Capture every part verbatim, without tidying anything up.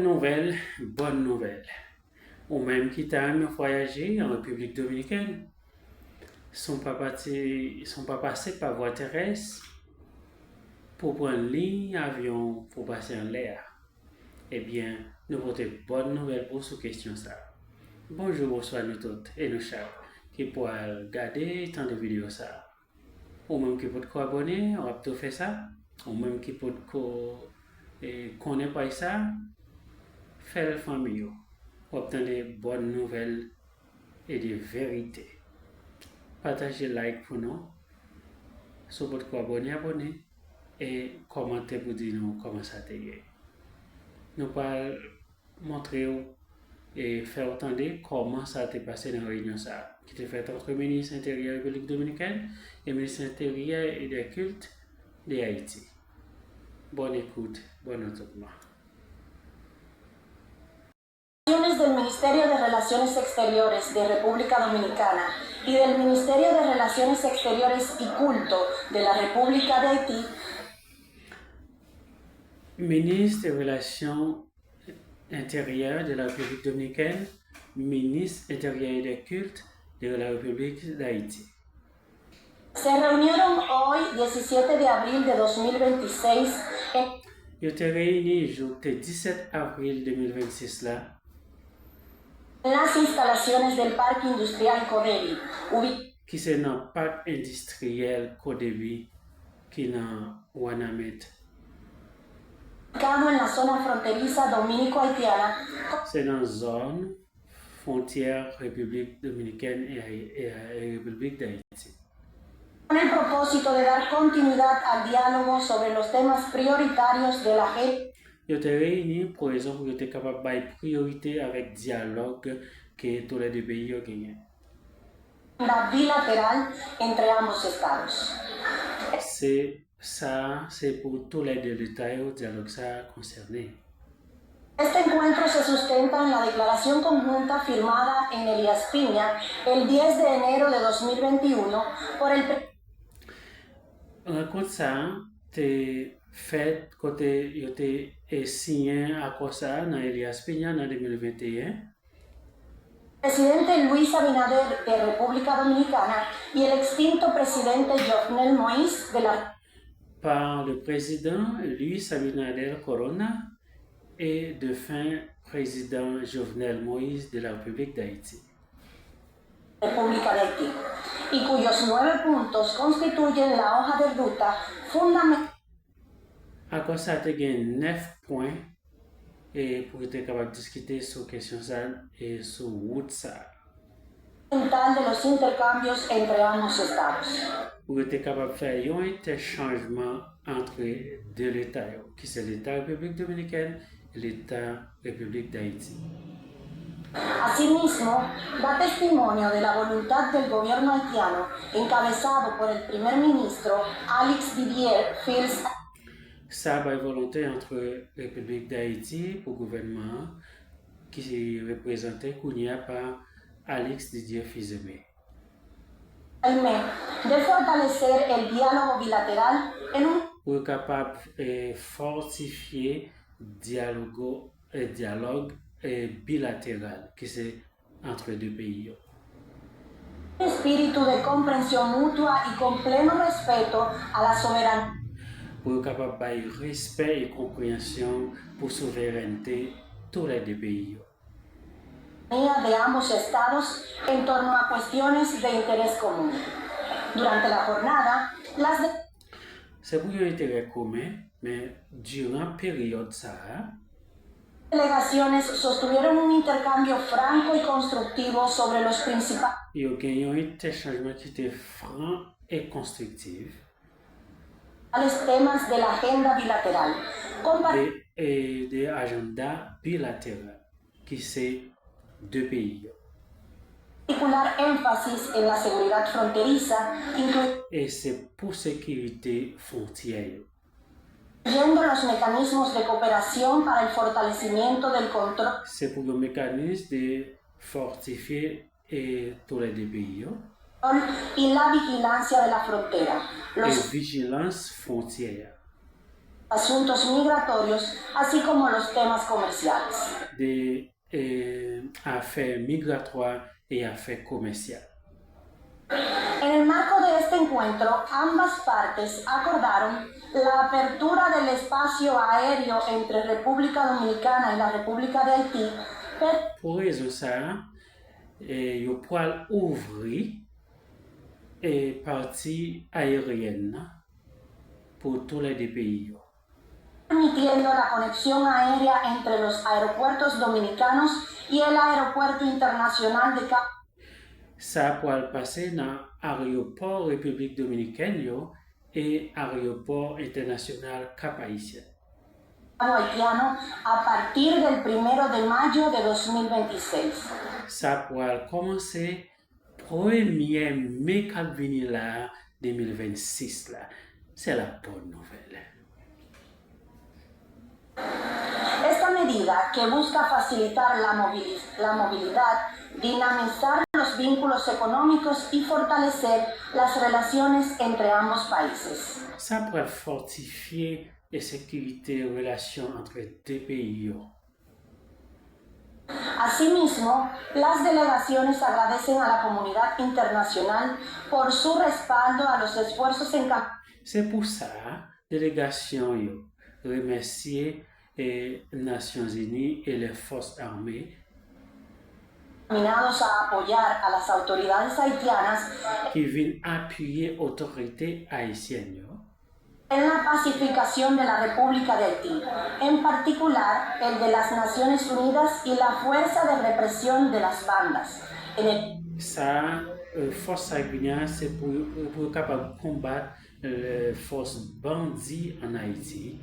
Nouvèl, bòn nouvèl. Ou menm ki ta renmen vwayaje an Repiblik Dominikèn, san pa pati, san pa pase pa vwa terès, pou pran liy avyon pou pase anlè a, ebyen, nou pote bòn nouvèl pou ou sou kesyon sa a. Bonjou, bonswa nou tout e nou chak ki pral gade e tande videyo sa a. Ou menm ki potko abòne, w ap tou fè sa. Ou menm ki potko, e, konnen paj sa, fè l fanmi w. W ap tande bòn nouvèl e de verite. Pataje, like pou nou. Si w potko abòne, abòne. E kòmante pou di nou kòman sa te ye. Nou pral montre w e fè w tande kòman sa te pase nan reyinyon sa a, ki te fèt ant minis enteryè Repiblik Dominikèn e minis enteryè e dè kilt de Ayiti. Bòn ekout, bòn antandman. Del Ministerio de Relaciones Exteriores de República Dominicana y del Ministerio de Relaciones Exteriores y Culto de la República de Haití. Minis de Relasyon Enteryè de la Repiblik Dominikèn, minis enteryè e dè kilt de la Repiblik Dayiti. Se reunieron hoy, diecisiete de abril de dos mil veintiséis, en Yo te reyini jou te disèt avril de mil vennsis la, en las instalaciones del Parque Industrial Codevi, ubi- ki se nan pak endistriyèl Kodevi ki nan Wanament. Ubicado en la zona fronteriza dominico-haitiana. Se nan zòn fwontyè Repiblik Dominikèn e, e, e Repiblik Dayiti. Con el propósito de dar continuidad al diálogo sobre los temas prioritarios de la agenda. Yo te reyini pou rezon pou yo te kapab bay priyorite avèk dyalòg ke toulède peyi yo genyen. Bilateral entre ambos estados. Se sa, se pou toulède leta yo dyalòg sa a konsène. Este encuentro se sustenta en la declaración conjunta firmada en Elías Piña el diez de enero de dos mil veintiuno por el pre- Rankont sa a te fèt kote yo te, e, siyen akò sa a nan Elías Piña nan de mil venteyen. Presidente Luis Abinader de República Dominicana y el extinto presidente Jovenel Moïse de la par le président Luis Abinader Corona et défunt président Jovenel Moïse de la République d'Haïti. República de Haití, y cuyos nueve puntos constituyen la hoja de ruta fundamental. Akò sa a te gen nèf pwen, e pou yo te kapab diskite sou kesyon sa a e sou wout sa a. Fundamental de los intercambios entre ambos estados. Pou yo te kapab fè yon entèchanjman antre de leta yo, ki se leta Repiblik Dominikèn e leta Repiblik Dayiti. Asimismo, da testimonio de la voluntad del gobierno haitiano, encabezado por el primer ministro, Alix Didier Fils. Sa bay volonte antre Repiblik Dayiti pou gouvènman an, ki reprezante kounye a pa Alix Didier Fils-Aimé. Aimé, de fortalecer el diálogo bilateral en un Pou yo kapab, eh, fòtifye dyalogo, eh, dyalòg, eh, bilateral, ki se antre de peyi yo. Espíritu de comprensión mutua y con pleno respeto a la soberanía. Pou yo kapab bay respè e konpreyansyon pou souverènte toulède peyi yo. De ambos estados en torno a cuestiones de interés común. Durante la jornada, las de- Se pou yon enterè komen, men diran peryòd sa a, Delegaciones sostuvieron un intercambio franco y constructivo sobre los principales yo gen yon entèchanjman ki te fran e konstriktif temas de la agenda bilateral. Compa- de, e de ajanda bilateral, ki se de peyi yo. Particular énfasis en la seguridad fronteriza, inclu- E se pou sekirite fwontyè yo. Incluyendo los mecanismos de cooperación para el fortalecimiento del control. Se pou yon mekanis de fòtifye e toulède peyi yo. Y la vigilancia de la frontera. E los vijilans fwontyè a. asuntos migratorios, así como los temas comerciales. De eh, afè migratwa e afè komèsyal. En el marco de este encuentro, ambas partes acordaron la apertura del espacio aéreo entre República Dominicana y la República de Haití. Pou rezon sa a, eh, yo pral ouvri eh, pati ayeryèn nan pou toulède peyi yo. Permitiendo la conexión aérea entre los aeropuertos dominicanos y el Aeropuerto Internacional de Cap. Sa pral pase nan aryopò Repiblik Dominikèn yo e aryopò entènasyonal Cap Haïtien. Haitiano a partir del primero de mayo de dos mil veintiséis. Sa pral kòmanse premye me k ap vini la a, de mil vennsis la. Se la bòn nouvèl. Esta medida, que busca facilitar la, movili- la movilidad, dinamizar los vínculos económicos y fortalecer las relaciones entre ambos países. Sa pral fòtifye e sekirite relasyon ant de peyi yo. Asimismo, las delegaciones agradecen a la comunidad internacional por su respaldo a los esfuerzos en Se pou sa, delegasyon yo remèsye eh, Nasyonzini e lè fòs ame encaminados a apoyar a las autoridades haitianas ki vin apiye otorite ayisyèn yo en la pacificación de la República de Haití, en particular el de las Naciones Unidas y la Fuerza de Represión de las Bandas. En el Sa, eh, fòs sa k vini a, se pou, pou yo kapab konbat eh, fòs bandi ann Ayiti.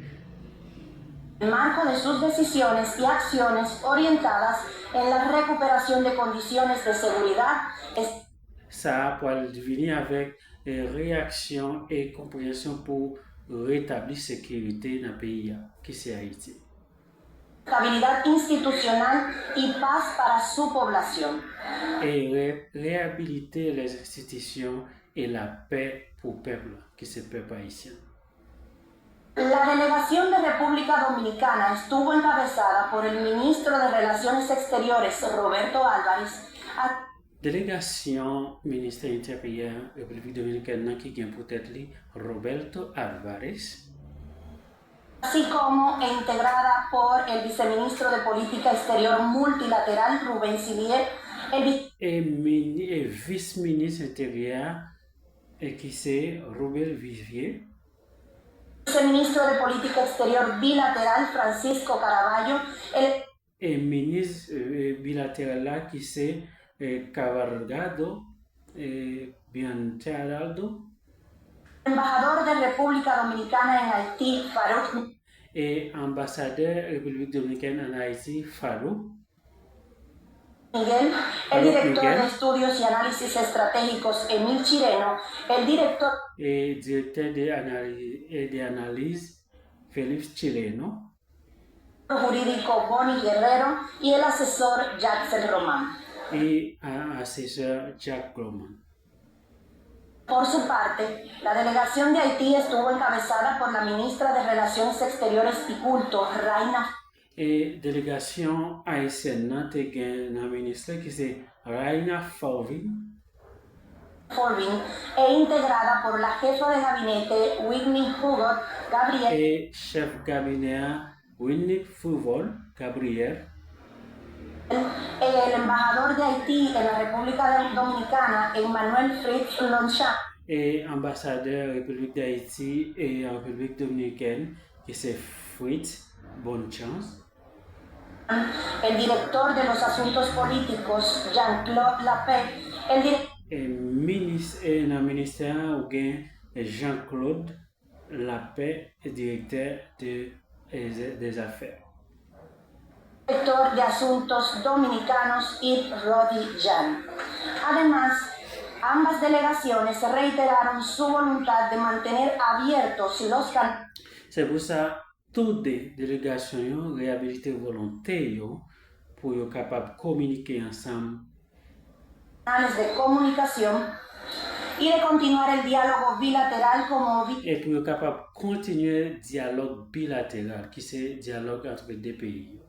marco de sus decisiones y acciones orientadas en la recuperación de condiciones de seguridad. Es- Sa a pral vini avèk eh, reyaksyon e konpreyansyon pou retabli sekirite nan peyi a, ki se Ayiti. Estabilidad institucional y paz para su población. E re- reyabilite lèz enstitisyon e lapè pou pèp la, ki se pèp ayisyen. La delegación de República Dominicana estuvo encabezada por el ministro de Relaciones Exteriores, Roberto Álvarez, a- Delegasyon Ministè Enteryè Repiblik Dominikèn nan ki gen pou tèt li Roberto Álvarez, así como integrada por el viceministro de Política Exterior Multilateral, Rubén Silier, el vi- e, mini, e vis minis enteryè e ki se Rubén Vivier, viceministro de Política Exterior Bilateral, Francisco Caraballo, el e minis eh, bilateral la ki se eh, Cavalgado eh, Biancaraldo embajador de República Dominicana en Haití, Farouk e anbasadè Repiblik Dominikèn ann Ayiti, Farouk Miguel, el director de Estudios y Análisis Estratégicos, Emil Chireno, el director e direktè de analiz, e de analiz, Félix Chileno, jurídico, Bonnie Guerrero, y el asesor, Jackson Román. E a- asesè Jack Groman. Por su parte, la delegación de Haití estuvo encabezada por la ministra de Relaciones Exteriores y Culto, Raina E delegasyon ayisyèn nan te gen nan minis la ki se Raina Fauvin Forbin e integrada por la jefa de gabinete, Whitney Hugot Gabriel. E chèf gabinè a, Whitney Fuvol Gabriel, El embajador de Haití en la República Dominicana, Emmanuel Fritz Longchamp. E anbasadè Repiblik Dayiti e Repiblik Dominikèn, ki se Fritz Bonchance. El director de los asuntos políticos, Jean-Claude Lapé. El director. E minis, e nan ministè a, ou gen Jean-Claude Lapé, direktè de, de, des affaires. Director de Asuntos Dominicanos, Yves Roddy Jan. Además, ambas delegaciones reiteraron su voluntad de mantener abiertos los canales. Se pou sa, tou de delegasyon yo reyabilite volonte yo pou yo kapab kominike ansanm canales de comunicación Y de continuar el diálogo bilateral como vi- e pou yo kapab kontinye dyalòg bilateral, ki se dyalòg antre de peyi yo.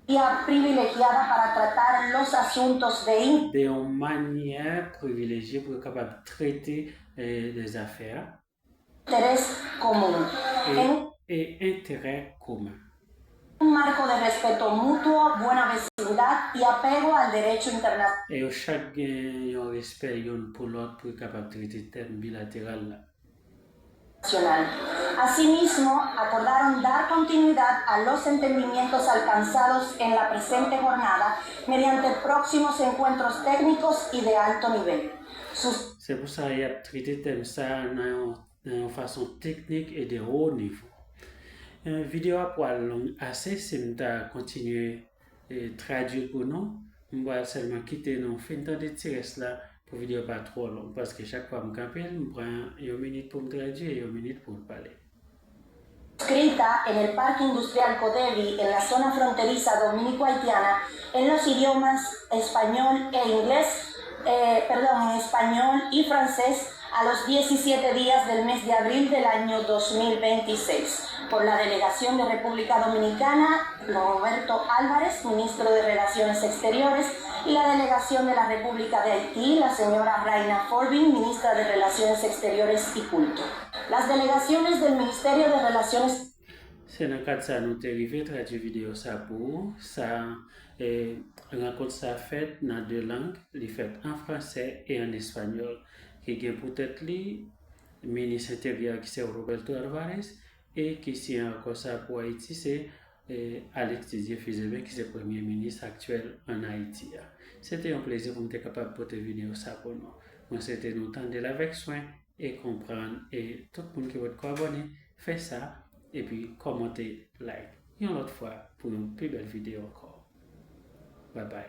vía privilegiada para tratar los asuntos de in- De yon manyè privilejye pou yo kapab trete eh, de zafè interés común. En e enterè komen. Un marco de respeto mutuo, buena vecindad y apego al derecho internacional. E yo chak gen yon respè youn pou lòt pou yo kapab trete tèm bilateral la. Asimismo, acordaron dar continuidad a los entendimientos alcanzados en la presente jornada mediante próximos encuentros técnicos y de alto nivel. Sus- Se pou sa y ap trete tèm sa a nan yon, nan yon fason teknik e de wo nivo. Eh, videyo a pral long ase si m ta kontinye eh, tradui l pou nou. M pral sèlman kite nou fin tande ti rès la pou videyo pa twò long, paske chak fwa m kanpe l, m pran yon minit pou m tradui e yon minit pou l pale. Escrita en el Parque Industrial Codevi, en la zona fronteriza dominico-haitiana, en los idiomas español e inglés, eh, perdón, en español y francés, a los diecisiete días del mes de abril del año dos mil veintiséis, por la delegación de República Dominicana, Roberto Álvarez, ministro de Relaciones Exteriores, y la delegación de la República de Haití, la señora Raina Forbin, ministra de Relaciones Exteriores y Culto. Las delegaciones del Ministerio de Relaciones Se nan kad sa nou te rive tradui videyo sa pou ou. Sa eh, rankont sa fèt nan de lang, li fèt an fransè e an espanyòl, ki gen pou tèt li minis enteryè ki se Roberto Alvarez e ki siyen akò sa pou Ayiti se eh, Alix Didier Fils-Aimé ki se premye minis aktyèl ann Ayiti a. Se te yon plezi pou m te kapab pote videyo sa pou nou. Mwen swete nou tande l avèk swen e konprann e tout moun ki potko abòne, fè sa epi kòmante, like yon lòt fwa pou yon pi bèl videyo ankò. Babay.